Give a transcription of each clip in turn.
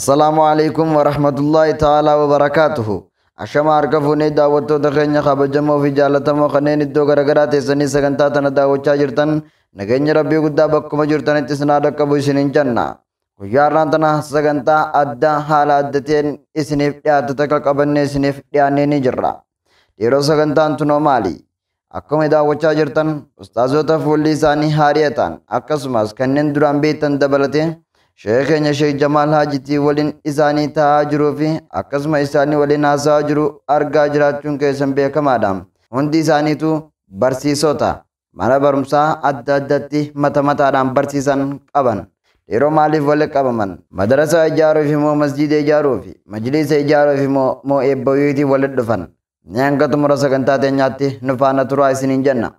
Assalaamu alaikum warahmatullaahi ta'aalaa wabarakaatuhu. Ashama harka fuunee daawwattoota keenya kabajamoo fi jaallatamoo kanneen iddoo garaagaraa teessanii sagantaa tana daawwachaa jirtan, nageenya Rabbii guddaa bakkuma jirtanitti isin haa dhaqqabu isiniin jenna. Guyyaa har'aan tana sagantaa addaa haala adda ta'een isiniif dhiyaatu takka qabannee isiniif dhiyaannee ni jirra. Yeroo sagantaan tunoo maali? Akkuma daawwachaa jirtan, ustaazota fuulli isaanii haarii ta'an akkasumas kanneen duraan beektan dabalatee sheekh keenya Sheekh Jamaal Haajitii waliin isaanii taa'aa jiruu fi akkasuma isaanii waliin haasa'aa jiru argaa jiraachuun keessan beekamaadha. Hundi isaaniitu barsiisota mana barumsaa adda addatti mata mataadhaan barsiisan qaban. Yeroo maaliif walitti qabaman? Madarasaa ijaaruuf immoo masjiida ijaaruuf, majliisa ijaaruuf immoo moo eebbayyuutiin walitti dhufan? Ni hanga xumura sagantaa teenyaatti nu faana turaa isiniin jenna.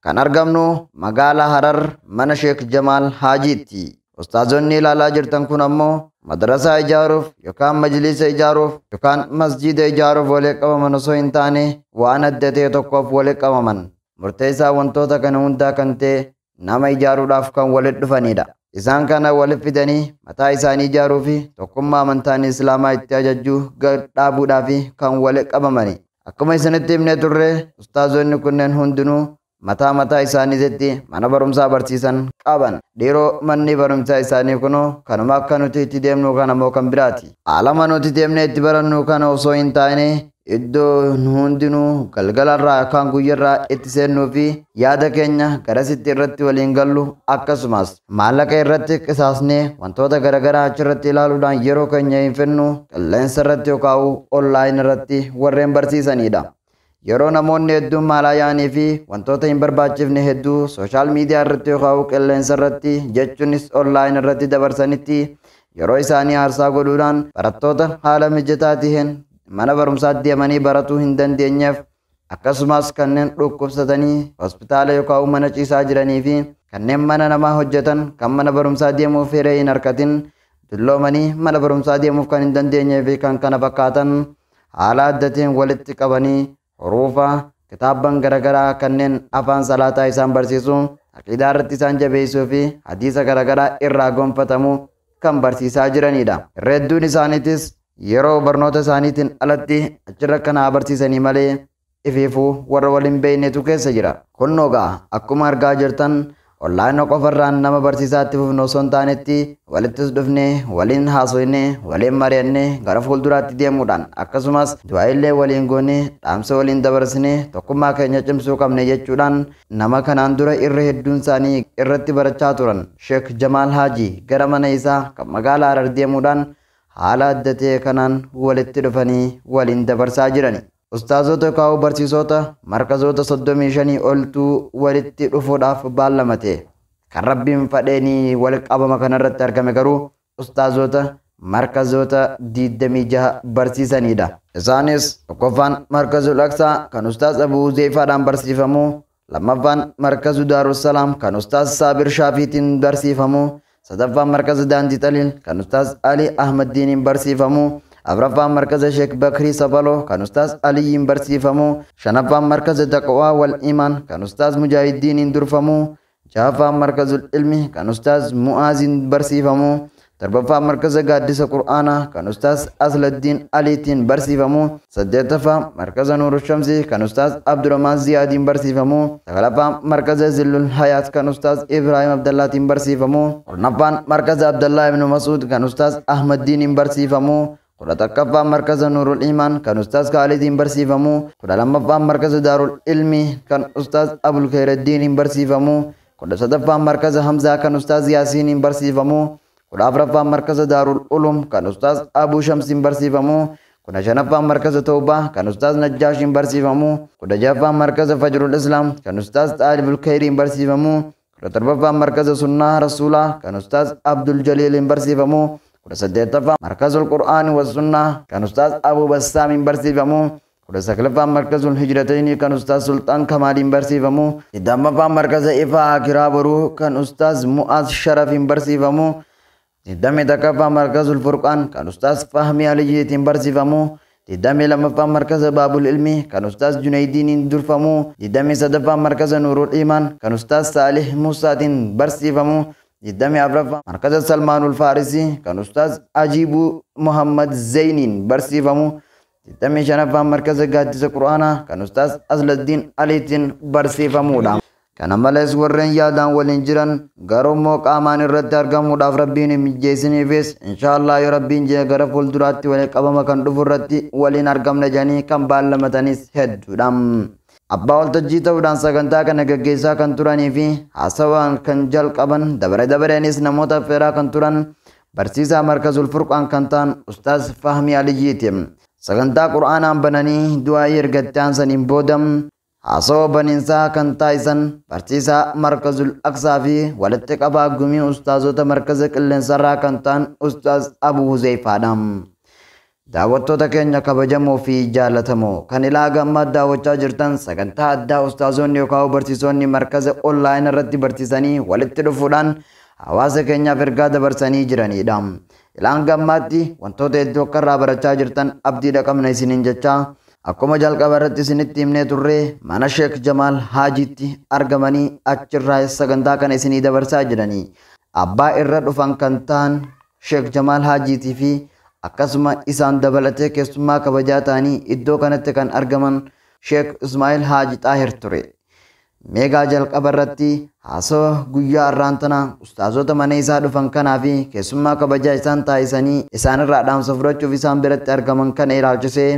Kan argamnu magaalaa Harar mana Sheekh Jamaal Haajiitti. Ustaazonni ilaalaa jirtan kun ammoo madarasaa ijaaruuf yookaan majliisa ijaaruuf yookaan masjiida ijaaruuf walitti qabaman osoo hin taane, waan adda ta'e tokkoof walitti qabaman. Murteessaa wantoota kana hundaa kan ta'e nama ijaaruudhaaf kan walitti dhufanidha. Isaan kana walitti fidanii mataa isaanii ijaaruu fi tokkummaa amantaan Islaamaa itti ajajjuu gad dhaabuudhaaf kan walitti qabamani. Akkuma isinitti himnee turre, ustaazonni kunneen hundinuu mataa mataa isaaniitti mana barumsaa barsiisan qaban. Dhiiroo, manni barumsaa isaanii kunoo kanuma akka nuti itti deemnu kana moo kan biraati? Alama nuti deemnee itti barannu kana osoo hin taane, iddoo hundinuu galgalarraa yookaan guyyarraa itti seennuu fi yaada keenya garasitti irratti waliin gallu, akkasumas maallaqa irratti qisaasnee wantoota garaagaraa achirratti ilaaluudhaan yeroo keenya hin fennu, qilleensa irratti yookaan online irratti warreen barsiisanidha. Yeroo namoonni hedduun maalaa yaa'anii fi wantoota hin barbaachifne hedduu social media irratti yookaan qilleensa irratti, jechuunis online irratti dabarsanitti, yeroo isaanii aarsaa godhuudhaan barattoota haala mijataa ta'een mana barumsaatti deemanii baratuu hin dandeenyeef, akkasumas kanneen dhukkubsatanii hospitaala yookaan mana ciisaa jiranii fi kanneen mana namaa hojjetan kan mana barumsaa deemuuf hiree hin argatin, dulloomanii mana barumsaa deemuuf kan hin dandeenyee fi kan kana fakkaatan haala adda ta'een walitti qabanii huruufa kitaabban garaagaraa kanneen afaan salaataa isaan barsiisu, aqiidaa irratti isaan jabeessuu fi hadiisa garaagaraa irraa gonfatamu kan barsiisaa jiranidha. Irra hedduun isaaniitis yeroo barnoota isaaniitiin alatti achirra kana barsiisanii malee ifiifuu warra waliin beeknetu keessa jira. Kunnoo gaa akkuma argaa jirtan, online qofarraan nama barsiisaatti fufnu osoo hin taanetti, walittis dhufnee waliin haasofnee waliin mari'annee gara fuulduraatti deemuudhaan, akkasumas du'aa waliin goonee dhaamsa waliin dabarsinee tokkummaa keenya cimsuu qabne jechuudhaan, nama kanaan dura irra hedduun isaanii irratti barachaa turan Sheekh Jamaal Haajii gara mana isaa kan magaalaa Harar deemuudhaan haala adda ta'e kanaan walitti dhufanii waliin dabarsaa jirani. Ustaazota yookaan barsiisota markazoota 35 oltuu walitti dhufuudhaaf baallamate. Kan Rabbiin fadheenii wal qabama kanarratti argame garuu ustaazota markazoota 26 barsiisanidha. Isaanis tokkoffaan Markazul Aqsaa kan Ustaaz Abuu Zeefaadhaan barsiifamu, lammaffaan Markazu Daarussalaam kan Ustaaz Saabir Shaafiitiin barsiifamu, sadaffaan Markaza Daandii Xaliil kan Ustaaz Ali Ahmaddiiniin barsiifamu, afraffaan Markaza Sheek Bakrii Sabaloo kan Ustaaz Aliyyiin barsiifamu, shanaffaan Markaza Taqwaa wal Imaan kan Ustaaz Mujaahidiiniin durfamu, jahaffaan Markazul Ilmi kan Ustaaz Mu'aaziin barsiifamu, torbaffaan Markaza Gaaddisa Qur'aanaa kan Ustaaz Asladdiin Aliitiin barsiifamu, saddeettaffaan Markaza Nuuru Shamsii kan Ustaaz Abdurrahmaan Ziyaadiin barsiifamu, sagalaffaan Markaza Zillul Hayaat kan Ustaaz Ibrahim Abdallaatiin barsiifamu, kurnaffaan Markaza Abdallaa ibnu Masuud kan Ustaaz Ahmaddiiniin barsiifamu, 11ffaan Markaza Nuurul Imaan kan Ustaaz Kaalidiin barsiifamu, 12ffaan Markaza Daarul Ilmi kan Ustaaz Abul Khairaddiiniin barsiifamu, 13ffaan Markaza Hamzaa kan Ustaaz Yaasiiniin barsiifamu, 14ffaan Markaza Daarul Ulum kan Ustaaz Abuu Shamsiin barsiifamu, 15ffaan Markaza Tawbaa kan Ustaaz Najjaashiin barsiifamu, 16ffaan Markaza Fajrul Islaam kan Ustaaz Xaalibul Khayriin barsiifamu, 17ffaan Markaza Sunnaa Rasuulaa kan Ustaaz Abdul Jaliiliin barsiifamu, 18ffaan Markazul Qur'aanii wa Sunnaa kan Ustaaz Abuu Bassaamiin barsiifamu, 19ffaan Markazul Hijratayni kan Ustaaz Sulxaan Kamaaliin barsiifamu, 20ffaan Markaza Ifaa Akiraa Boruu kan Ustaaz Mu'aaz Sharafiin barsiifamu, 21ffaan Markazul Furqaan kan Ustaaz Fahmii Aliyyiitiin barsiifamu, 22ffaan Markaza Baabul Ilmi kan Ustaaz Junaydiiniin durfamu, 23ffaan Markaza Nuurul Imaan kan Ustaaz Saalih Musaatiin barsiifamu, 24ffaa Markaza Salmaanul Faarisii kan Ustaaz Ajiibuu Muhammad Zeyniin barsiifamu. 25ffaan Markaza Gaaddisa Qur'aanaa kan Ustaaz Asladdiin Aliitiin barsiifamudha. Kana malees warreen yaadaan waliin jiran garuu immoo qaamaan irratti argamuudhaaf Rabbiin hin mijeessiniifis inshaallah yoo Rabbiin jee gara fuulduraatti waliin qabama kan dhufu irratti waliin argamna jedhanii kan baallamatanis hedduudha. Abbaa waltajjii ta'uudhaan sagantaa kana gaggeessaa kan turanii fi haasawaan kan jalqaban dabare dabareenis namoota affeeraa kan turan barsiisaa Markazul Furqaan kan ta'an Ustaaz Fahmii Aliyyiiti. Sagantaa Qur'aanaan bananii du'aa'ii ergatti aansaniin booda haasawaa baniinsaa kan taasisan barsiisaa Markazul Aqsaa fi walitti qabaa gumii ustaazota Markaza Qilleensarraa kan ta'an Ustaaz Abuu Huzeyfaadha. Daawwattoota keenya kabajamoo fi jaallatamoo kan ilaa gammaa daawwachaa jirtan sagantaa addaa ustaazonni yookaan barsiisonni markaza onlaayinii irratti barsiisanii walitti dhufuudhaan hawaasa keenyaaf ergaa dabarsanii jiranidha. Ilaan gammaatti wantoota hedduu akka irraa barachaa jirtan abdiidha qabna isiniin jechaa akkuma jalqaba irratti isinitti himnee turre mana Sheek Jamaal Haajiitti argamanii achirraa sagantaa kana isinii dabarsaa jiranii. Abbaa irra dhufan kan ta'an Sheek Jamaal Haajiitii fi akkasuma isaan dabalatee keessummaa kabajaa ta'anii iddoo kanatti kan argaman Sheek Ismaa'il Haaji Xaahir ture. Meegaa jalqaba irratti haasawa guyyaa har'aan tana ustaazota mana isaa dhufan kanaa fi keessummaa kabajaa isaan taasisanii isaanirraa dhaamsa fudhachuuf isaan biratti argaman kana ilaalchisee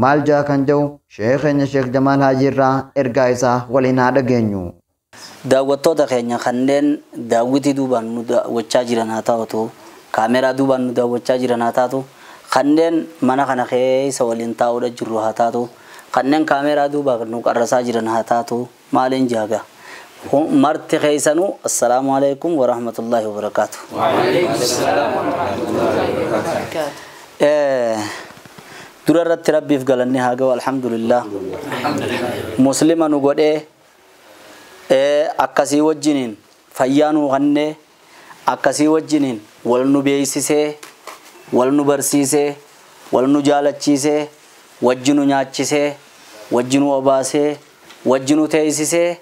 maal jaa kan jedhu Sheekh keenya Sheek Jamaal Haajii irraa ergaa isaa waliin haa dhageenyu. Daawwattoota keenya kanneen daawwitii duubaan nu daawwachaa jiran haa ta'utu, kaameraa duubaan nu daawwachaa jiran haa taatu, kanneen mana kana keessa waliin taa'uudha jirru haa taatu, kanneen kaameraa duubaan nu qarrasaa jiran haa taatu, maaliin jaaga marti keessanuu assalaamu alaikum warahmatullaahi wabarakaatu. Dura irratti Rabbiif galanni haa ga'u, alhamdulillah. Muslima nu godhee akkasii wajjiniin fayyaa nu kennee akkasii wajjiniin wal nu beeksisee wal nu barsiisee wal nu jaalachiisee wajji nu nyaachisee wajji nu obaasee wajji nu teessisee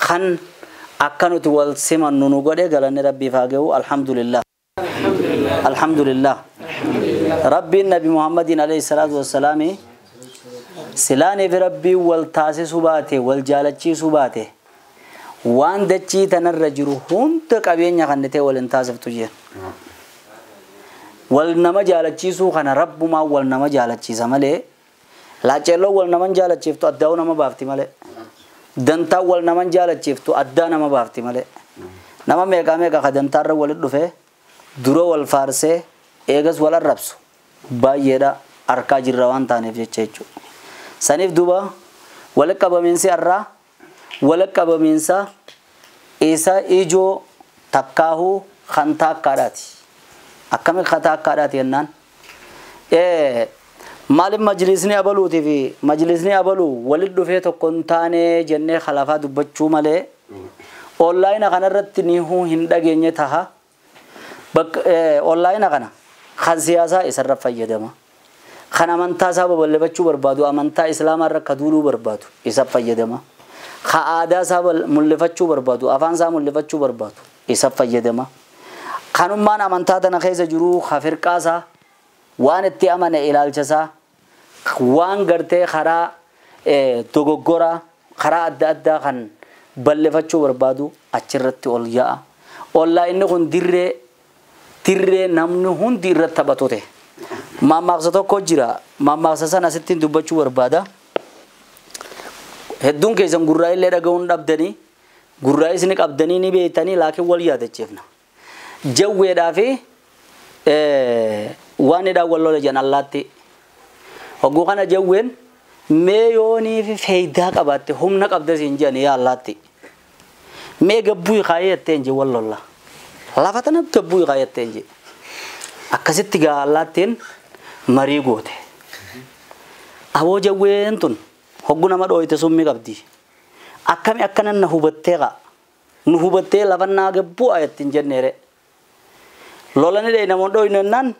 kan akka nuti wal simannu nu godhe galanni Rabbiif haa ga'u, alhamdulillah. Alhamdulillah. Rabbiin Nabi Muhammadiin alayhi salaatu wassalaami silaaniif Rabbiin wal taasisuu baate wal jaalachiisuu baate waan dachii tanarra jiru hunda qabeenya kan ta'e wal hin taasiftu jeen. Wal nama jaalachiisuu kana Rabbumaa wal nama jaalachiisa malee laaceelloo wal nama jaalachiiftu addaa nama baafti malee dantaa wal nama jaalachiiftu addaa nama baafti malee nama meeqa meeqa ka dantaarra walit dhufee dura wal faarsee eegas wal arrabsu baay'eedha harkaa jirra waan taaneef jecha jechuudha. Saniif duuba wal qabamiinsi har'aa wal qabamiinsa isa ijoo takkaahuu kan taakkaadhaati. Akkami kan taakkaadhaati jennaan maaliif majlisni abaluutii fi majlisni abaluu walit dhufee tokko hin taane jennee kalafaa dubbachuu malee onlaayina kanarratti ni hin dhageenye taha. Onlaayina kana kan siyaasaa isarra fayyadama. Kan amantaa isaa babal'ifachuu barbaadu amantaa islaamaa irra akka duuluu barbaadu isa fayyadama. Kan aadaa isaa mul'ifachuu barbaadu afaan isaa mul'ifachuu barbaadu isa fayyadama. Kanummaan amantaa tana keessa jiru ka firqaa isaa waan itti amane ilaalcha isaa waan gartee karaa dogoggoraa karaa adda addaa kan bal'ifachuu barbaadu achirratti ol yaa'a. Onlaayinni kun dirree namni hundi irratti taphatu ta'e. Mammaaksa tokko jira. Mammaaksa sana asittiin dubbachuu barbaada. Hedduun keessan gurraa illee dhaga'uun dhabdanii gurraa isin qabdanii ni beektanii laakiin wal yaadachiifna. Jawweedhaa fi waan hidhaan wal lola jedhan allaatti. Hogguu kana jawween mee yoonii fi faayidaa qabaatte humna qabda siin jedhan yaa allaatti. Mee gabbuu kaayee jettee hin wal lolla. Lafa tana gabbuu kaayee jettee hin Akkasitti gaa allaattiin marii goote. Aboo jawween tun hoggu nama dhooyte summii qabdi. Akkami akkanan na hubattee qa. Nu hubattee lafa naa gabbuu ayattiin jenneere. Lola ni dheeyna moon dhooyne jennaan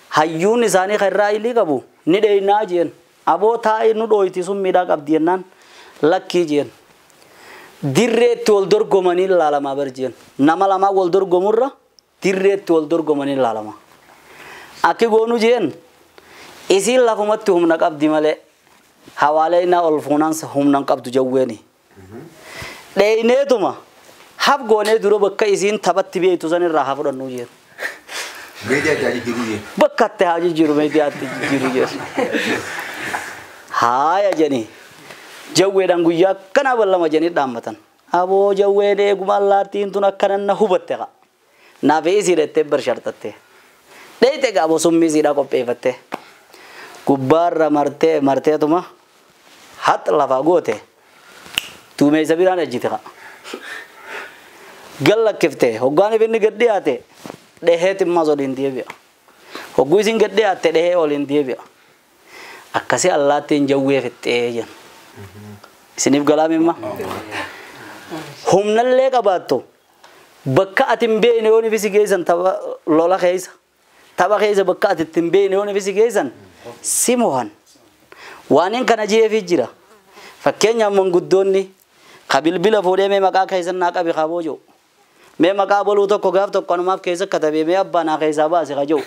hayyuun isaanii kan irraa ilii qabu ni dheeynaa jeen. Aboo taa'ee nu dhooyti summiidhaa qabdi jennaan lakkii jeen. Dirreetti wal dorgomanii ilaalamaa barjeen. Nama lamaa wal dorgomurra dirreetti wal dorgomanii ilaalamaa. Akki goonu jeen isiin lafumatti humna qabdi malee hawaalee ol fuunaansa humna hin qabdu jawweeni. Dheeyneetuma haf goonee dura bakka isiin taphatti beektu sanirraa haa fudhannu jeen. Meediyaatti haa jijjiiru jeen. Bakka itti haa jijjiiru meediyaatti jijjiiru jeen. Haaya jeni jawweedhaan guyyaa akkanaa ballama jeni dhaammatan. Aboo jawween eeguma allaattiin tun akkanan na hubatte qa. Naaf isii dhettee barshartatte. Dheeyte gaa summii isiidhaa qopheeffatte. Gubbaarra martee marteetuma hax lafaa goote. Duumessa biraan ejjite qa. Gallakkifte hoggaan inni gad dhiyaate dhehee timmaas oliin deebi'a. Hogguu isin gad dhiyaatte dhehee oliin deebi'a. Akkasii allaattiin jawwee fixxee jenna. Isiniif galaamimma? Humnallee qabaattu bakka ati hin beekne yoo nifisi geessan tapha lola keessa tapha keessa bakka ati hin beekne yoo nifisi geessan si mohan. Waan kana jeefii jira. Fakkeenyaaf manguddoonni ka bilbila fuudhee mee maqaa keessan naa qabi kaboo jiru. Mee maqaa boluu tokko gaaf tokko anumaaf keessa katabee mee abbaa naa keessaa baase ka jiru.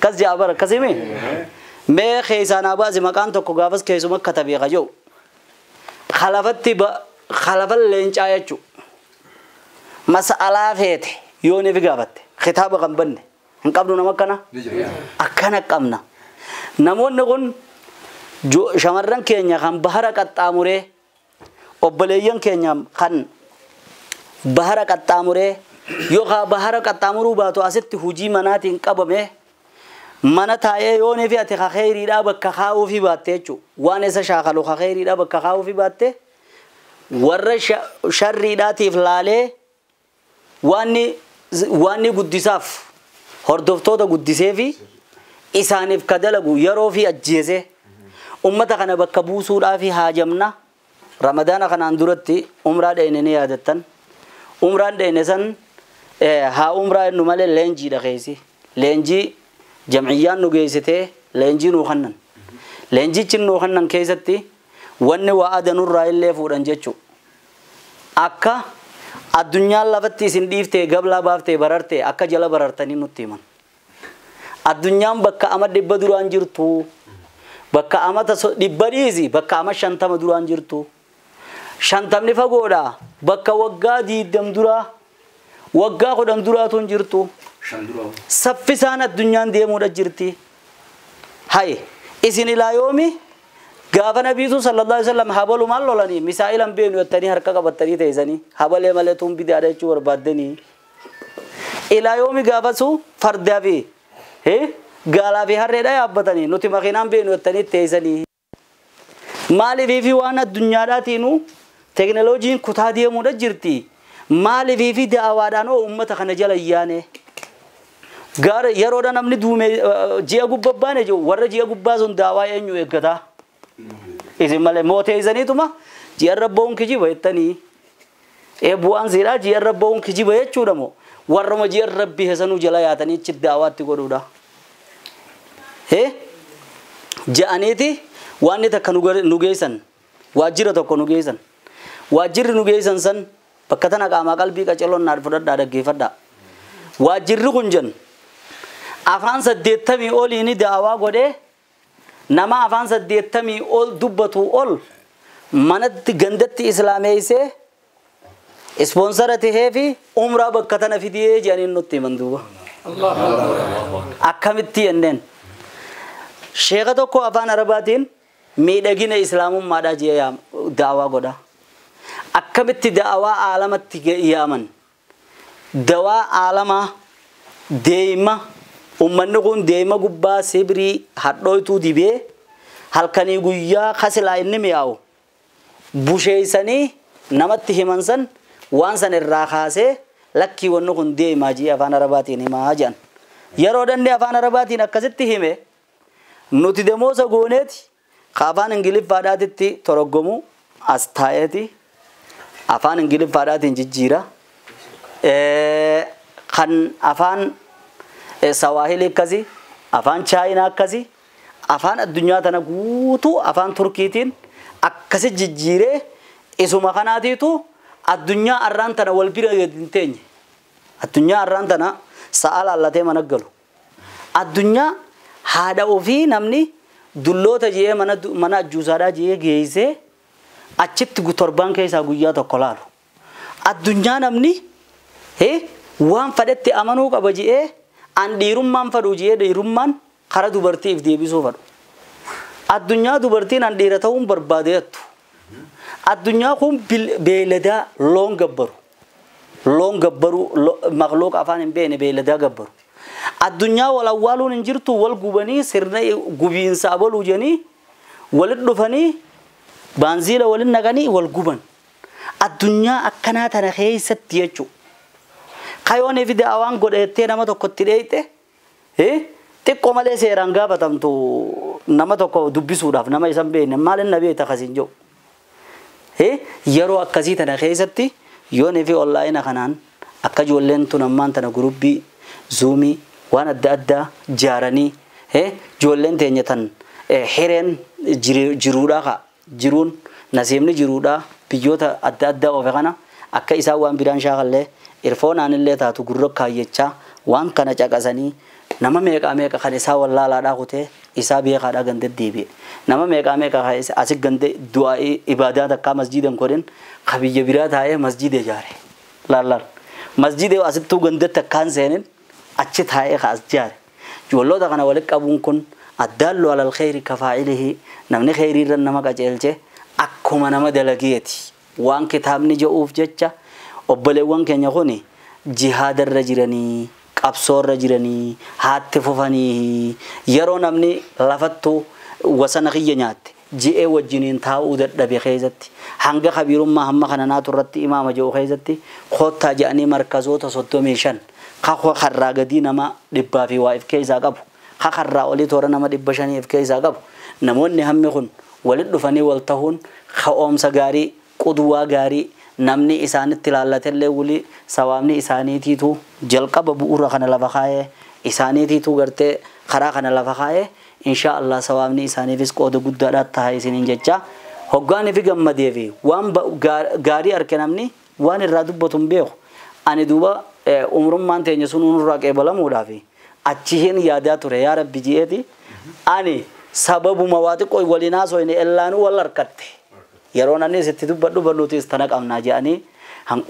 Kas ja'a bara akkasimi? Mee keessaa naa baase maqaan tokko gaafas keessuma katabee ka jiru. Khalafatti khalafan leencaa jechuudha. Mas'alaa feete yoo ni fi gaafatte kitaaba kan banne hin qabnu nama akkana akkana qabna. Namoonni kun shamarran keenya kan bahara qaxxaamuree obboleeyyan keenya kan bahara qaxxaamuree yookaan bahara qaxxaamuruu baatu asitti hojii manaatiin qabame mana taa'ee yoo ni fi ati khayriidhaa bakka kaa'uufii baatte jechuudha. Waan isa shaakalu khayriidhaa bakka kaa'uufii baatte warra sharriidhaatiif laalee waanni guddisaaf hordoftoota guddisee fi isaaniif ka dalagu yeroo fi ajjeese ummata kana bakka buusuudhaaf haajamna. Ramadaana kanaan duratti umraa dheeyne ni yaadattan. Umraan dheeyne san haa umraa jennu malee leenjiidha keessi. Leenjii jamciyyaan nu geessitee leenjii nuu kennan. Leenjichi nuu kennan keessatti wanni waa adanurraa illee fuudhan jechuudha. Akka addunyaan lafatti isin dhiiftee gablaa baaftee bararte akka jala barartanii nutti himan. Addunyaan bakka ama 100 duraan jirtu bakka amata 100 dhiisi bakka ama 50 duraan jirtu. 50 fagoodha bakka waggaa 20 duraa waggaa 10 duraatu hin jirtu. Saffisaan addunyaan deemuudha jirti. Hay isin ilaa yoomi gaafa nabiitu sallallahu alaihi wasallam habalumaan lolanii misaa'ilan beenu jettanii harka qabattanii teessanii habalee malee tuun bidaadha jechuu barbaaddanii. Ilaa yoomi gaafasu fardaa fi gaalaa fi harreedha yaabbatanii nuti makiinaan beenu jettanii teessanii. Maaliif fi waan addunyaadhaatiinuu teekinooloojiin kutaa deemuudha jirti. Maaliif fi da'awaadhaan oo uummata kana jala yaane. Gaara yeroodha namni duume ji'a gubbaa baane jiru warra ji'a gubbaa sun da'awaa eenyu eeggataa. Isin malee mooteessaniituma ji'a rabboon kijiba jettanii. Bu'aan seeraa ji'a rabboon kijiba jechuudha moo warruma ji'a rabbi hesanuu jala yaatanii achi da'awaatti godhuudha. Ja'aniiti waan takka nu geessan waajjira tokko nu geessan. Waajjirri nu geessan san bakka tana qaamaa qalbii qaceloon naa fudhadhaa dhaggeeffadhaa. Waajjirri kun jennu afaan 80 oliin da'awaa godhee nama afaan 80 ol dubbatu ol manatti gandatti islaameessee ispoonsara tahee fi umraa bakka tana fidee jedhanii nutti himan duuba. Akkamitti jenneen sheeka tokko afaan arabaatiin miidhagina islaamummaadhaa jee da'awaa godha. Akkamitti da'awaa aalamatti yaaman dawaa aalamaa deema ummanni kun deema gubbaa sibrii hadhooytuu dibee halkanii guyyaa kasilaa inni mi'aawu busheessanii namatti himan san waan san irraa kaasee lakkii wanni kun deemaa jee afaan arabaatiin himaa jedhan. Yeroo dhandhee afaan arabaatiin akkasitti hime nuti demoosa gooneeti ka afaan ingiliffaadhaatitti toroggomu as taa'eeti afaan ingiliffaadhaatiin jijjiira. Kan afaan Sawaahilii akkasii, afaan Chaayinaa akkasii, afaan addunyaa tana guutuu afaan Turkiitiin akkasi jijjiiree Isuma kanaatiitu addunyaa arraan tana wal bira gadi hin teenye. Addunyaa arraan tana sa'a laallatee mana galu. Addunyaa haadha ofii namni dulloota jee mana ajjuusaadhaa jee geessee achitti torbaan keessaa guyyaa tokko laalu. Addunyaa namni waan fedhetti amanuu qaba jee an dhiirummaan fedhu jee dhiirummaan karaa dubartiif deebisuu fedhu. Addunyaa dubartiin an dhiira ta'uun barbaadeettu. Addunyaa kun beeyladaa loon gabbaru. Loon gabbaru makhluuq afaan hin beekne beeyladaa gabbaru. Addunyaa wal awwaaluun hin jirtu wal gubanii sirna gubiinsa abaluu jedhanii walitti dhufanii baanziila waliin naqanii wal guban. Addunyaa akkanaa tana keessatti jechuudha. Kayoon fi da'awaan godhettee nama tokkotti dheeyte xiqqoo malee seeraan gaafatamtu nama tokko dubbisuudhaaf nama isan beekne maal inni beekta kasiin jiru. Yeroo akkasii tana keessatti yoon fi onlaayina kanaan akka ijoolleen tun ammaan tana gurubbii zuumii waan adda addaa ijaaranii ijoolleen teenya tan hireen jiruudhaa ka'a jiruun nasiibni jiruudhaa biyyoota adda addaa oofe kana akka isaan waan biraan shaakallee irfoonaan illee taatu gurra kaayyachaa waan kana caqasanii nama meeqaa meeqa kan isaa wallaalaadhaa kutee isaa beekaadhaa ganda deebi'e. Nama meeqaa meeqa kan asi ganda du'aa ibaadaa takkaa masjiidan godhin ka biyya biraa taa'ee masjiida ijaare. Laallaal masjiida asittuu ganda takkaan seenin achi taa'ee ka as ijaare. Ijoollota kana walitti qabuun kun addaallu alal khayri kafaa'ilihi namni khayrii irra nama qajeelche akkuma nama dalageeti. Waan kitaabni jedhuuf jecha obboleewwan keenya kuni jihaadarra jiranii qabsoorra jiranii haatti fufanii yeroo namni lafattu wasana kiyya nyaatte ji'ee wajjiniin taa'uu dadhabe keessatti hanga kabiirummaa hamma kana naatu irratti imaama jedhu keessatti koottaa jedhanii markazoota 35 karraa gadii nama 100 fi waa if keessaa qabu karraa olii toora nama 500 if keessaa qabu namoonni hammi kun walitti dhufanii wal tahuun ka'oomsa gaarii quduwaa gaarii namni isaanitti ilaallatellee wuli sawaabni isaaniitiitu jalqaba bu'uura kana lafa kaa'ee isaaniitiitu gartee karaa kana lafa kaa'ee insha Allah sawaabni isaaniifis qooda guddaadhaa ta'a isiniin jecha hoggaanii fi gammadee fi waan gaarii arge namni waan irraa dubbatu hin beeku. Ani duuba umrummaan teenya sun nurraa qeebalamuudhaaf achi hin yaadaa ture yaa rabbi ji'eeti ani sababuma waa xiqqoo waliin haasofne ellaanuu wal harkatte. Yeroo namni sitti dubbadhu bal'uutis tana qabnaa jedhanii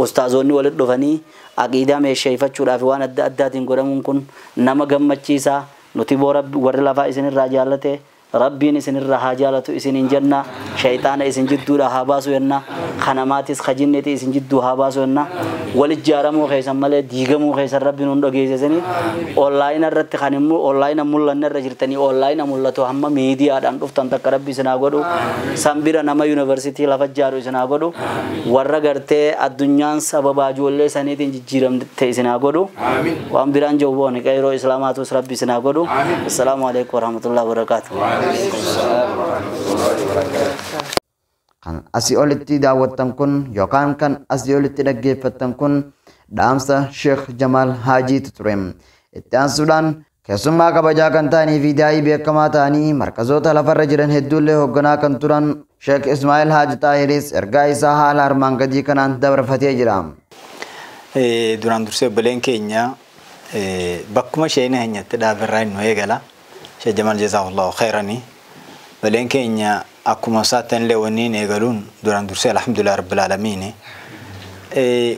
ustaazoonni walitti dhufanii aqiidaa meesheeffachuudhaaf waan adda addaatiin godhamuun kun nama gammachiisaa nuti boo warri lafaa isinirraa jaallate rabbiin isinirraa haa jaallatu isiniin jenna shayxaana isin jidduudha haa baasu jenna kanamaatis kajinneeti isin jidduu haa baasu jenna wal ijaaramuu keessan malee diigamuu keessan rabbiin hun dhageessisanii onlaayina irratti kan immoo onlaayina mul'anne irra jirtanii onlaayina mul'atu hamma miidiyaadhaan dhuftan takka rabbi isin haa godhu san bira nama yuunivarsiitii lafa ijaaru isin haa godhu warra gartee addunyaan sababa ijoollee saniitiin jijjiiramte isin haa godhu waan biraan jiru booni qeeroo islaamaatus rabbi isin haa godhu. Assalaamu alaikum warahmatullahi wabarakaatuh. Kan asii olitti daawwattan kun yookaan kan asii olitti dhaggeeffattan kun dhaamsa Sheekh Jamaal Haajiitu ture. Itti aansuudhaan keessummaa kabajaa kan ta'anii fi daa'ii beekamaa ta'anii markazoota lafarra jiran hedduullee hoogganaa kan turan Sheekh Ismaa'il Haaji Xaahiris ergaa isaa haala armaan gadii kanaan dabarfatee jira. Duraan dursee obboleen keenya bakkuma isheen heenyatti dhaabarraa nu eegala. Sheekh Jamaal jazaahullahu khayrani. Obboleen keenya akkuma isaatti illee wanni eegaluun duraan dursee alhamdulillah rabbil aalamiin.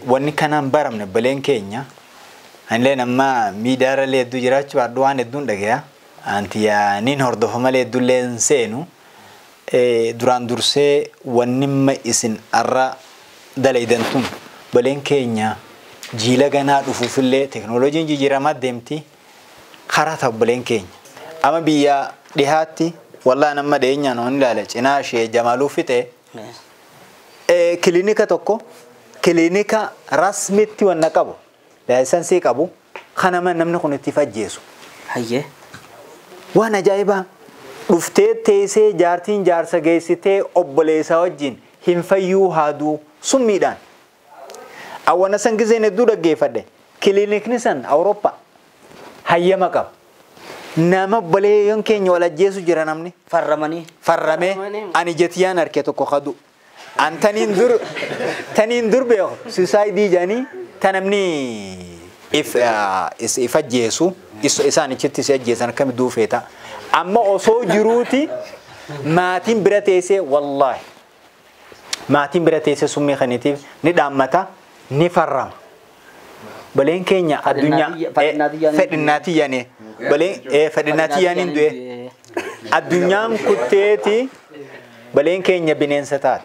Wanni kanaan baramne obboleen keenya anillee amma miidiyaarra illee hedduu jiraachuu baadhu waan hedduun dhagaya. Anti niin hordofa malee hedduullee hin seenu. Duraan dursee wanni amma isin arra dalaydan tun obboleen keenya jiila ganaa dhufuufillee teknooloojiin jijjiiramaa deemti karaa ta'a obboleen keenya. Amma biyya dhihaatti wallaan amma dhiyeenyaan waan ilaale cinaa ishee Jamaaluu fixe kilinika tokko kilinika rasmitti wanna qabu laayisansii qabu kanama namni kun itti fajjeesu. Hayyee. Waan ajaa'ibaa dhuftee teessee jaartiin jaarsa geessitee obboleessaa wajjin hin fayyuu haaduu summiidhaan. Awwana san gizeen hedduu dhaggeeffadhe kilinikni san Awurooppaa hayyama qaba. Nama obboleeyyan keenya wal ajjeesu jira namni. Farramanii. Farramee ani jetiyaan harkee tokko kadu. An taniin dur beeku suicide jedhanii ta namni if if ajjeesu isaan ichitti si ajjeesan akkami duufeeta. Amma osoo jiruuti maatiin bira teessee wallaahi maatiin bira teessee summii kaniitiif ni dhaammata ni farrama. Baleen keenya addunyaa fedhinnaatii yaane baleen fedhinnaatii yaaniin du'e addunyaan kutteeti baleen keenya bineensa taate.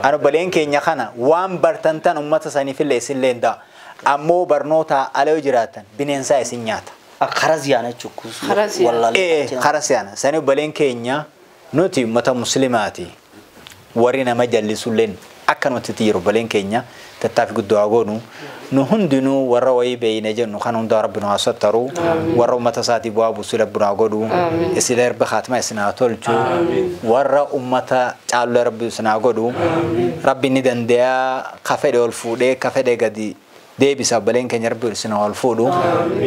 Anu baleen keenya kana waan bartan tan uummata saniifillee isinillee hin ta'a. Ammoo barnoota ala yoo jiraatan bineensaa isin nyaata. Karas yaana jechuudha. Karas yaana. Sani baleen keenya nuti uummata musliimaati. Warri nama jallisulleen akka nuti jiru baleen keenya tattaaffii guddoo haa goonu. Nu hundinuu warra wayii beeyne jennu kan hundaa rabbi nu haa sattaru. Warra uummata isaatii bu'aa buusuu rabbi nu haa godhu. Isin rabbi khaatima isin haa tolchu. Warra uummata caaluu rabbi isin haa godhu. Rabbi ni danda'a ka fedhe ol fuudhee ka fedhe gadi deebisa baleen keenya rabbi isin haa ol fuudhu.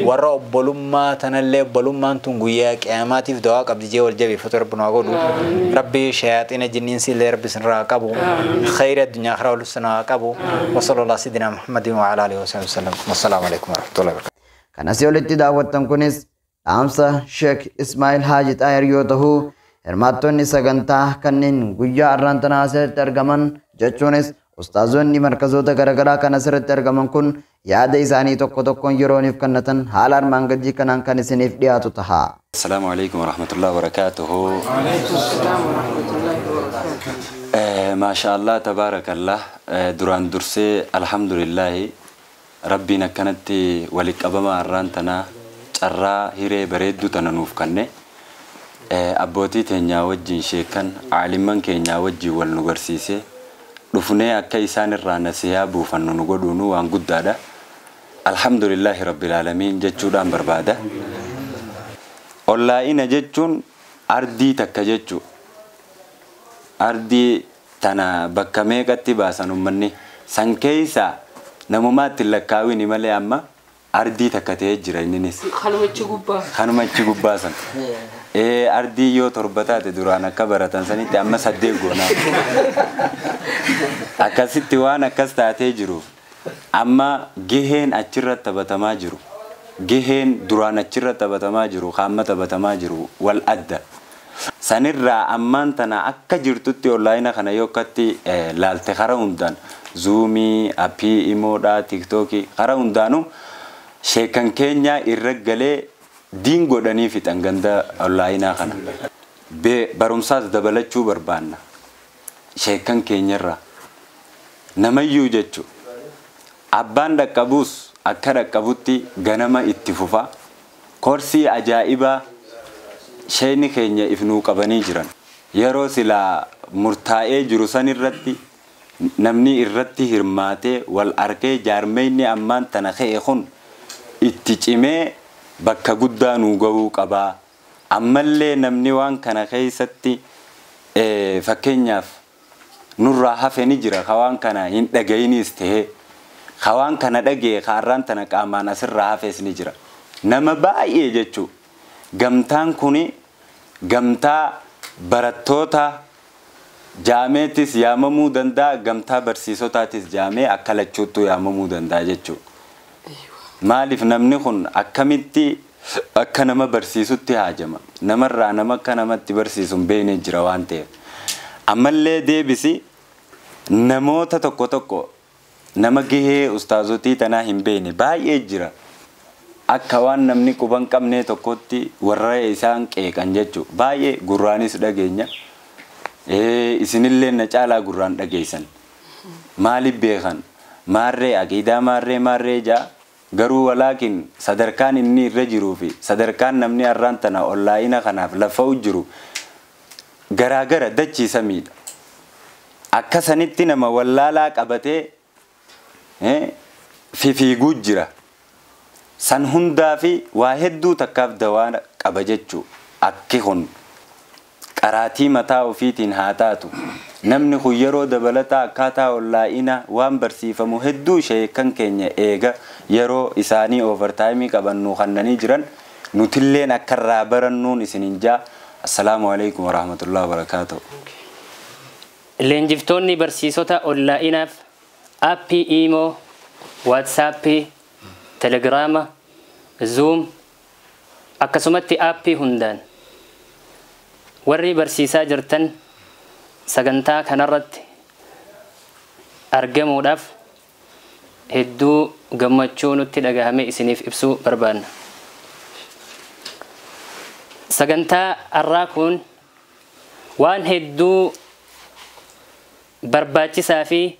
Warra obbolummaa tanallee obbolummaan tun guyyaa qiyaamaatiif dawaa qabdi jee wal jabeeffatu rabbi nu haa godhu. Rabbi shayaaxiina jinniinsi illee rabbi isin irraa qabu. Khayri addunyaa akhiraa ol isin haa qabu. Wa sallallahu sayyidina Muhammadin wa ala alihi wa sahbihi wasallam. Wassalaamu alaikum warahmatullahi wabarakatuh. Kan asii olitti daawwattan kunis dhaamsa Sheek Ismaa'il Haaji Xaayir yoo ta'u hirmaattonni sagantaa kanneen guyyaa har'aan tana asirratti argaman jechuunis ustaazonni markazoota garaagaraa kan asirratti argaman kun yaada isaanii tokko tokkoon yerooniif kennatan haala armaan gadii kanaan kan isiniif dhiyaatu taha. Assalaamu alaikum warahmatullahi wabarakatuhu. Maasha Allah tabaarakallah duraan dursee alhamdulillahi rabbiin akkanatti walitti qabama har'aan tana carraa hiree bareedduu tana nuuf kenne abbootii teenyaa wajjin sheekan aalimman keenyaa wajjin wal nu garsiise dhufnee akka isaan irraa nasihaa buufannu nu godhuunu waan guddaadha. Alhamdulillahi rabbil aalamiin jechuudhaan barbaada. Ollaa'ina jechuun ardii takka jechuu. Ardii tana bakka meeqatti baasan uummanni san keessa namumaatti lakkaawini malee amma ardii takka ta'ee jira inninis. Kanuma achi gubbaa san. Ardii yoo torba taate duraan akka baratan sanitti amma 8 goonaa. Akkasitti waan akkas taatee jiruuf amma gaheen achirra taphatamaa jiru. Gaheen duraan achirra taphatamaa jiru qaama taphatamaa jiru wal adda. Sanirraa ammaan tana akka jirtutti onlaayina kana yoo akkatti laalte karaa hundaan zuumii, appii, imoodhaa, tiiktookii karaa hundaanuu sheekan keenya irra galee diin godhanii fixan ganda onlaayinaa kana. Barumsaas dabalachuu barbaanna. Sheekan keenyarraa namayyuu jechuudha. Abbaan dhaqqabuus akka dhaqqabutti ganama itti fufa. Koorsii ajaa'ibaa sheekni keenya ifnuu qabanii jiran. Yeroo silaa murtaa'ee jiru san irratti namni irratti hirmaatee wal arkee jaarmeyni ammaan tana ka'e kun itti cimee bakka guddaa nuu gahuu qabaa. Ammallee namni waan kana keessatti fakkeenyaaf nurraa hafe ni jira ka waan kana hin dhaga'inis ta'ee ka waan kana dhagee ka har'aan tana qaamaan asirraa hafes ni jira. Nama baay'ee jechuu. Gamtaan kuni gamtaa barattoota jaameetis yaamamuu danda'a, gamtaa barsiisotaatis jaamee akka lachuuttuu yaamamuu danda'a jechuudha. Maaliif namni kun akkamitti akka nama barsiisutti haajama? Namarraa nama akka namatti barsiisu hin beekne jira waan ta'eef. Ammallee deebisi namoota tokko tokko nama gahee ustaazotii tanaa hin beekne baay'ee jira. Akka waan namni quban qabnee tokkotti warra isaan qeeqan jechuudha. Baay'ee gurraanis dhageenya. Isinillee na caalaa gurraan dhageessan. Maaliif beekan? Maarree aqiidaa maarree maarree jaa. Garuu walaakin sadarkaan inni irra jiruu fi sadarkaan namni har'aan tana onlaayina kanaaf lafa'u jiru garaagara dachii samiidha. Akka sanitti nama wallaalaa qabatee fifiiguu jira. San hundaa fi waa hedduu takkaaf dawaa qaba jechuu akki kun qaraatii mataa ofiitiin haa taatu. Namni kun yeroo dabalataa akkaataa onlaayina waan barsiifamu hedduu sheekan keenya eega yeroo isaanii overtaayimii qabannu kannanii jiran nutilleen akka irraa barannuun isinin jaa. Assalaamu alaikum warahmatullahi wabarakaatuh. Leenjiftoonni barsiisota onlaayinaaf aappii Iimoo, Waatsaappii, Telegiraama, Zuum akkasumatti aappii hundaan warri barsiisaa jirtan sagantaa kanarratti argamuudhaaf hedduu gammachuu nutti dhagahame isiniif ibsuu barbaanna. Sagantaa har'aa kun waan hedduu barbaachisaa fi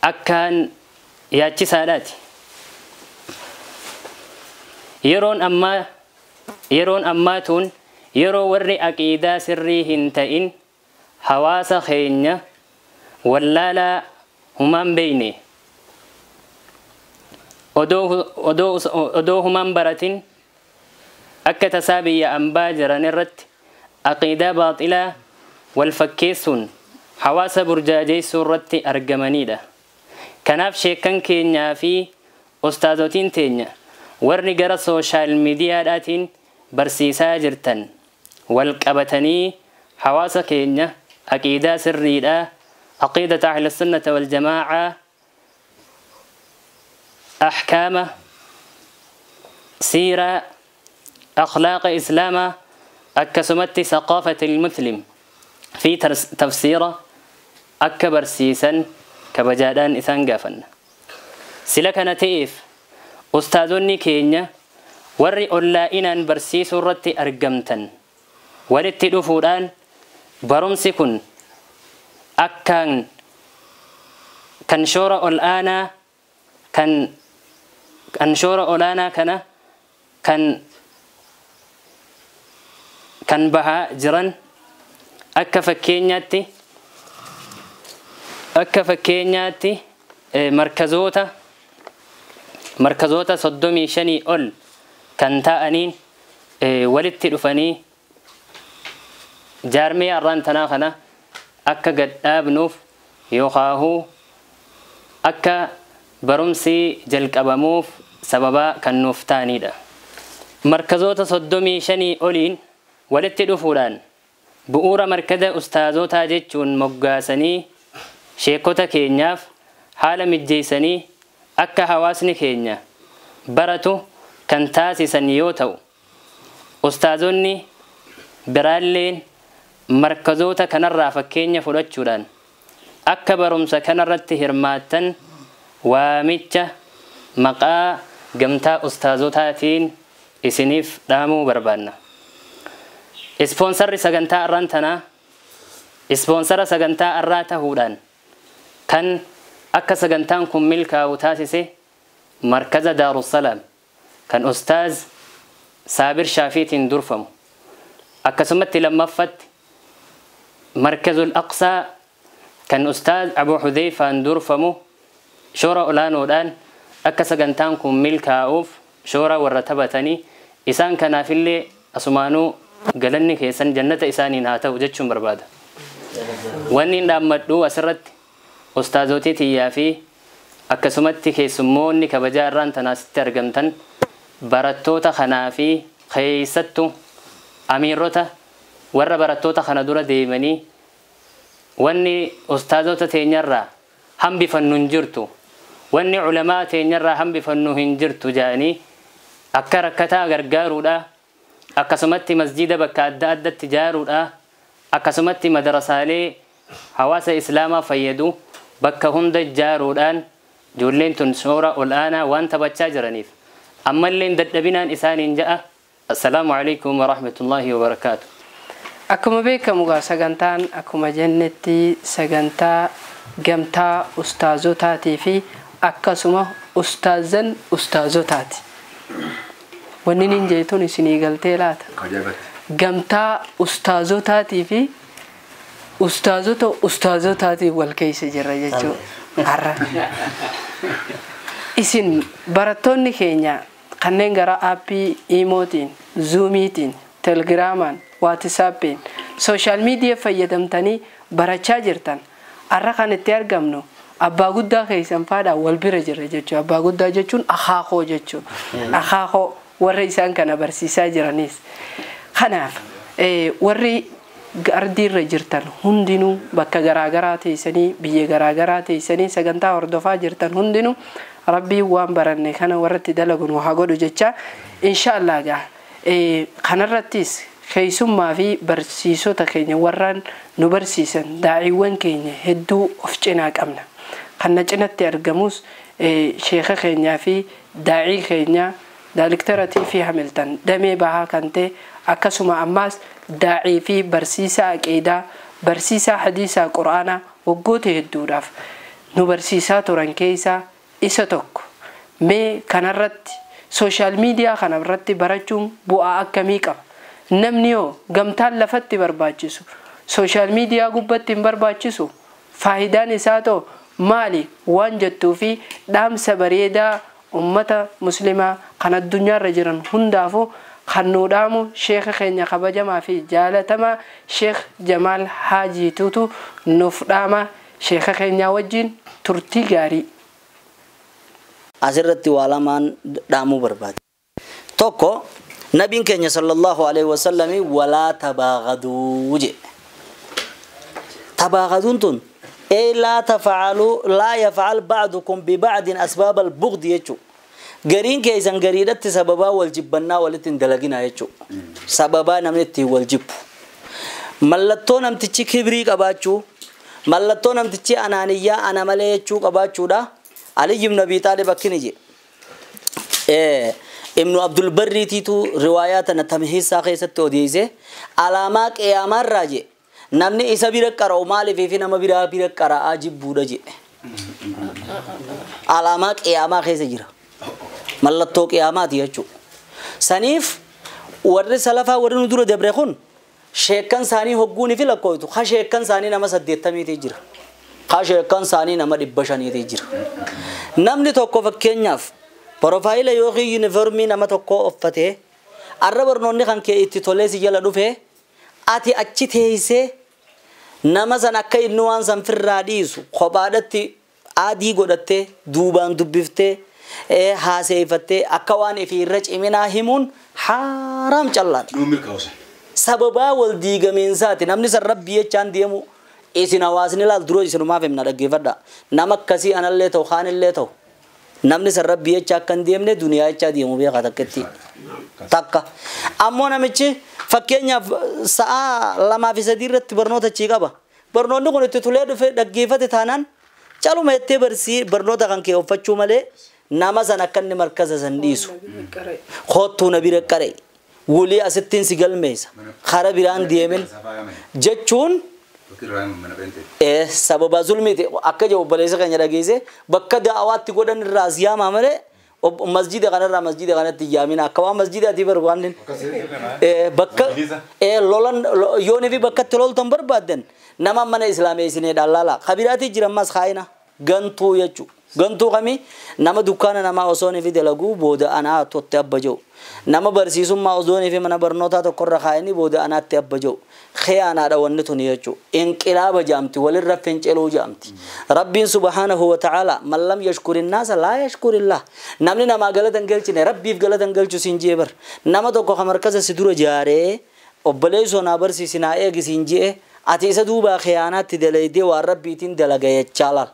akkaan yaachisaadhaati. Yeroon ammaa tun yeroo warri aqiidaa sirrii hin ta'in hawaasa keenya wallaalaa humaan beeyne odoo humaan baratin akka tasaa biyya ambaa jiran irratti aqiidaa baaxilaa wal fakkeessuun hawaasa burjaajeessuu irratti argamanidha. Kanaaf sheekan keenyaa fi ustaazotiin teenya warri gara sooshaal miidiyaadhaatiin barsiisaa jirtan wal qabatanii hawaasa keenya aqiidaa sirriidhaa aqiidata ahlusunnata wal jamaacaa ahkaama siiraa akhlaaqa islaamaa akkasumatti saqaafata ilmuslim fi tafsiira akka barsiisan kabajaadhaan isaan gaafanna. Sila kana ta'eef ustaazonni keenya warri onlaayinaan barsiisuu irratti argamtan walitti dhufuudhaan barumsi kun akkaan kan shoora ol'aanaa kan shoora olaanaa kana kan bahaa jiran akka fakkeenyaatti markazoota 35 ol kan ta'aniin walitti dhufanii jaarmee arraan tanaa kana akka gad dhaabnuuf yookaahuu akka barumsi jalqabamuuf sababa kan nuuf ta'anidha. Markazoota 35 oliin walitti dhufuudhaan bu'uura markaza ustaazotaa jechuun moggaasanii sheekota keenyaaf haala mijjeessanii akka hawaasni keenya baratu kan taasisan yoo ta'u ustaazonni biraalleen markazoota kanarraa fakkeenya fudhachuudhaan akka barumsa kanarratti hirmaattan waamicha maqaa gamtaa ustaazotaatiin isiniif dhaamuu barbaanna. Ispoonsarri sagantaa arraan tanaa ispoonsara sagantaa arraa tahuudhaan kan akka sagantaan kun milkaa'u taasise markaza Daarussalaam kan ustaaz Saabir Shaafiitiin durfamu akkasumatti lammaffatti markazul Aqsaa kan ustaaz Abu Hudeyfaan durfamu shoora olaanoodhaan akka sagantaan kun milkaa'uuf shoora warra taphatanii isaan kanaafillee asumaanuu galanni keessan jannata isaaniin haa ta'u jechuun barbaada. Wanni hin dhaammadhu asirratti ustaazotii tiyyaa fi akkasumatti keessummoonni kabajaa irraan tanaasitti argamtan barattoota kanaa fi keessattuu amiirota warra barattoota kana dura deemanii wanni ustaazota teenyarraa hambifannu hin jirtu wanni culamaa teenyarraa hambifannu hin jirtu jedhanii akka rakkataa gargaaruudha akkasumatti masjida bakka adda addatti ijaaruudha akkasumatti madarasaalee hawaasa islaamaa fayyadu bakka hunda ijaaruudhaan ijoolleen tun shoora ol'aanaa waan taphachaa jiraniif ammalleen dadhabinaan isaaniin ja'a. Assalaamu alaikum warahmatullaahi wabarakaatu. Akkuma beekamu gaa sagantaan akkuma jennetti sagantaa gamtaa ustaazotaatii fi akkasuma ustaazan ustaazotaati. Wanni nin jeetun isinii galtee laata? Gamtaa ustaazotaatii fi ustaazota ustaazotaatii wal keessa jirra jechuudha. Har'a. Isin barattoonni keenya kanneen gara aappii Iimootiin, Zuumiitiin, Telegiraamaan, Waatisaappiin, sooshaal miidiyaa fayyadamtanii barachaa jirtan har'a kan itti argamnu abbaa guddaa keessan faadhaan wal bira jirra jechuudha. Abbaa guddaa jechuun akaakoo jechuudha. Akaakoo warra isaan kana barsiisaa jiranis. Kanaaf warri Ardiirra jirtan hundinuu, bakka garaagaraa teessanii, biyya garaagaraa teessanii sagantaa hordofaa jirtan hundinuu, Rabbiin waan baranne kana warratti dalagu nu haa godhu jecha. Inshaallah gaa kanarrattis keessummaa fi barsiisota keenya, warraan nu barsiisan, daa'iiwwan keenya hedduu of cinaa qabna. Kan na cinatti argamus sheeka keenyaa fi daa'ii keenya daaliktaratii fi Hamiltan damee bahaa kan ta'e, akkasuma ammaas daa'ii fi barsiisaa aqiidaa, barsiisaa hadiisaa, quraanaa waggoota hedduudhaaf nu barsiisaa turan keessaa isa tokko. Mee kanarratti, social media kanarratti barachuun bu'aa akkamii qaba? Namni yoo gamtaan lafatti barbaachisu social media gubbatti hin barbaachisu, faayidaan isaa ta'u maali waan jettuu fi dhaamsa bareedaa ummata muslimaa kan addunyaarra jiran hundaafuu kan nu dhaamu sheeka keenya kabajamaa fi jaalatamaa Sheek Jamaal Haajiitutu nuuf dhaama. Sheeka keenyaa wajjin turtii gaarii. Asirratti waa lamaan dhaamuu barbaade. Tokko, nabiin keenya sallallahu alaihi wasallami "Walaa tabaagaduu" jedhe. Tabaagaduun tun ey laa tafacaluu, laa yafcal bacdukum bibacdin asbaaba albughdi jechuu. Gariin keessan gariidhatti sababaa wal jibbannaa walitti hin dalaginaa jechuu. Sababaa namni ittiin wal jibbu. Mallattoo namtichi kibrii qabaachuu, mallattoo namtichi anaaniyyaa, ana malee jechuu qabaachuudha. Ali ibn Abi Taalib akkini jedhe. Ibnu Abdul Barriitiitu riwaayaa tana tamhiisaa keessatti odeesse. Alaamaa qiyaamaarraa jedhe, namni isa bira qara'u maaliif fi nama biraa bira qara'aa jibbuudha jedhe. Alaamaa qiyaamaa keessa jira. Mallattoo qiyaamaati jechuudha. Saniif warri salafaa, warri nu dura dabre kun, sheekkan isaanii hogguuni fi lakkooytu ka sheekkan isaanii nama 80ti jira. Ka sheekkan isaanii nama 500ti jira. Namni tokko fakkeenyaaf profile yookiin yuunifoormii nama tokko uffatee arra barnoonni kan kee itti tolee si jala dhufee, ati achi teessee nama san akka inni waan san firraa dhiisu kophaadhatti adii godhattee duubaan dubbiftee haaseeffattee akka waan ifii irra ciminaa himuun haaraam callaadha. Nuu milkaa'usan. Sababaa wal diigamiinsaati. Namni san Rabbii jechaan deemu isin hawaasni laal duroo isinumaaf himna, dhaggeeffadha. Nama akkasii anallee ta'u, kaanillee ta'u, namni san Rabbii jecha akka hin deemne duniyaa jechaa deemu beekaa takketti. Takka. Ammoo namichi fakkeenyaaf sa'a 2 fi 3 irratti barnoota achii qaba. Barnoonni kun itti tolee dhufe dhaggeeffate taanaan, caluma jettee barsii barnoota kan kee uffachuu malee nama san akka inni markaza san dhiisu. Kottuu na bira qara'e. Wulii asittiin si galmeessa. Kara biraan deemin jechuun sababa zulmiiti. Akka jedhu obboleessa keenya dhageesse, bakka da'awaatti godhan irraa as yaamaa malee masjida kanarraa masjida kanatti yaamina, akka waan masjidaati barbaannin bakka lolan yoonii fi bakka itti loltan barbaaddan nama mana islaameessinee dhallaala kabiraati jiran mas kaayina gantuu jechuu. Gantuu kamii? Nama dukkaana namaa osoo fi dalaguu booda anaa totti abba jiru, nama barsiisummaa osoo fi mana barnootaa tokkorra kaayanii booda anaatti abba jiru khiyaanaadha wanni tuni jechuu. Inqilaaba jaamti, walirra finciluu jaamti. Rabbiin subhaanahu wa ta'ala "Man lam yashkuri naasa laa yashkurillah", namni namaa galata hin galchine Rabbiif galata hin galchu siin jee bar. Nama tokko ka markaza si dura jaaree, obboleessoo naa barsiisi, naa eegi siin jee, ati isa duubaa khiyaanaatti dalaydee waan Rabbiitiin dalaga jechaa laal.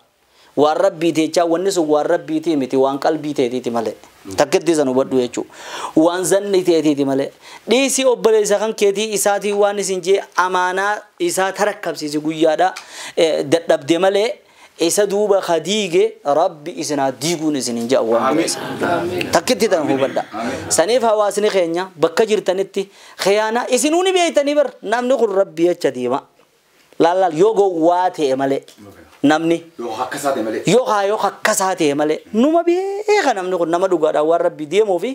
Waan Rabbiiti jechaa, wanni sun waan Rabbiitii miti, waan qalbii teetiiti malee. Takkitti san hubadhu jechuu, waan zanni teetiiti malee. Dhiisii, obboleessa kan keetii isaatii waan isin jee amaanaa isaa tarakkabsiisi guyyaadha dadhabde malee, isa duuba ka diige Rabbi isinaa diiguun isin hin jedhu waan bireessa. Takkitti tan hubadha. Saniif hawaasni keenya bakka jirtanitti khiyaanaa isinuu ni beeytanii bar, namni kun Rabbi jecha deema. Laal laal, yoo gowwaa ta'e malee namni. Yoo akkasaa ta'e malee. Yoo haa yoo akkasaa ta'e malee numa beeka, namni kun nama dhugaadhaan waan Rabbi deemuu fi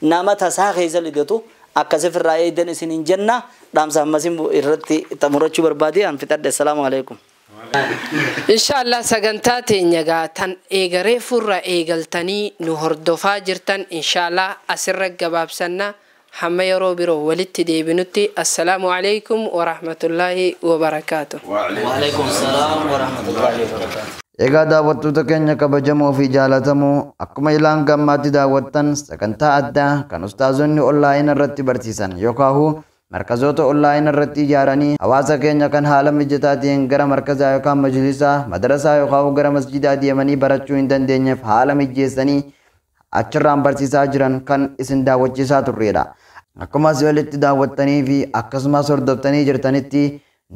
nama tasaa keessa lidatu akkasif irraa eeydan isin hin jenna. Dhaamsa ammasin irratti xumurachuu barbaade an fixadhe. Assalaamu alaikum. Inshaallah sagantaa teenya gaa tan eegaree furra eegaltanii nu hordofaa jirtan, inshaallah asirra gabaabsanna. Hamma yeroo biroo walitti deebinutti, assalaamu alaikum warahmatullaahi wabarakaatu. Waalaikum salaam warahmatullaahi wabarakaatu. Egaa daawwattoota keenya kabajamoo fi jaalatamoo, akkuma ilaan gammaatti daawwattan sagantaa addaa kan ustaazonni onlaayinii irratti barsiisan yookaan Markazoota onlaayinii irratti ijaaranii hawaasa keenya kan haala mijataa ta'een gara markazaa yookaan majlisaa, madarasaa yookaan gara masjidaa deemanii barachuu hin dandeenyeef haala mijeessanii achirraan barsiisaa jiran kan isin daawwachiisaa turredha. Akkuma asii olitti daawwattanii fi akkasumas hordoftanii jirtanitti,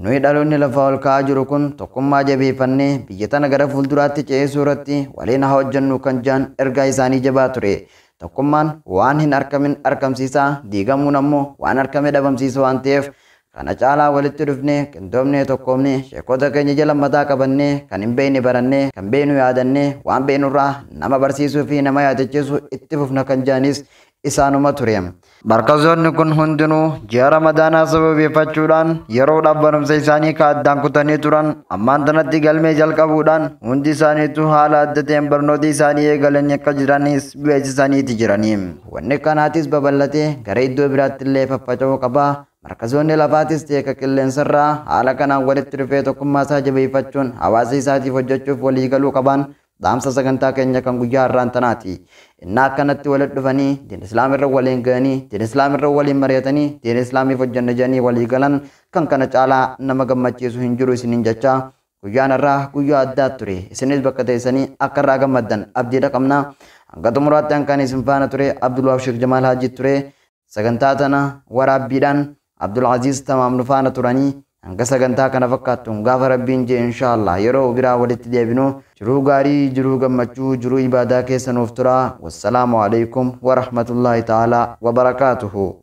nuyi dhaloonni lafaa ol ka'aa jiru kun tokkummaa jabeeffannee biyya tana gara fuulduraatti ce'isuu irratti waliin haa hojjennu kan jedhan ergaa isaanii jabaa ture. Tokkummaan waan hin argamin argamsiisaa, diigamuun ammoo waan argame dhabamsiisa waan ta'eef, kana caalaa walitti dhufnee, qindoomnee, tokkoomnee, sheekota keenya jala mataa qabannee, kan hin beekne barannee, kan beeknu yaadannee, waan beeknurraa nama barsiisuu fi nama yaadachiisuu itti fufna kan jedhanis isaanuma ture. Markazoonni kun hundinuu ji'a Ramadaanaa sababeeffachuudhaan yeroodhaaf barumsa isaanii ka addaan kutanii turan ammaan tanatti galmee jalqabuudhaan hundi isaaniitu haala adda ta'een barnoota isaanii eegalanii akka jiranis beeksisaniiti jiranii. Wanni kanaatis babal'atee gara iddoo biraatti illee faffaca'uu qaba. Markazoonni lafaatis ta'e ka qilleensarraa haala kanaan walitti dhufee tokkummaa isaa jabeeffachuun hawaasa isaatiif hojjechuuf walii galuu qaban dhaamsa sagantaa keenya kan guyyaa har'aan tanaati. Innaa akkanatti walitti dhufanii diin islaam irra waliin ga'anii, diin islaam irra waliin mari'atanii, diin islaamiif hojjenna jedhanii walii galan, kan kana caalaa nama gammachiisu hin jiru isiniin jechaa, guyyaan har'aa guyyaa addaa ture. Isinis bakka teessanii akka irraa gammaddan abdiidha qabna. Hanga xumuraatti hankaan isin faana ture Abdulwaaf Sheekh Jamaal Haajii ture. Sagantaa tana waraabbiidhaan Abdul Aziz Tamaam nu faana turanii, hanga sagantaa kana fakkaattuun gaafa Rabbiin jee inshaallah yeroo biraa walitti deebinu, jiruu gaarii, jiruu gammachuu, jiruu ibaadaa keessa nuuf tura. Wassalaamu alaikum warahmatullaahi ta'aalaa wabarakaatuhu.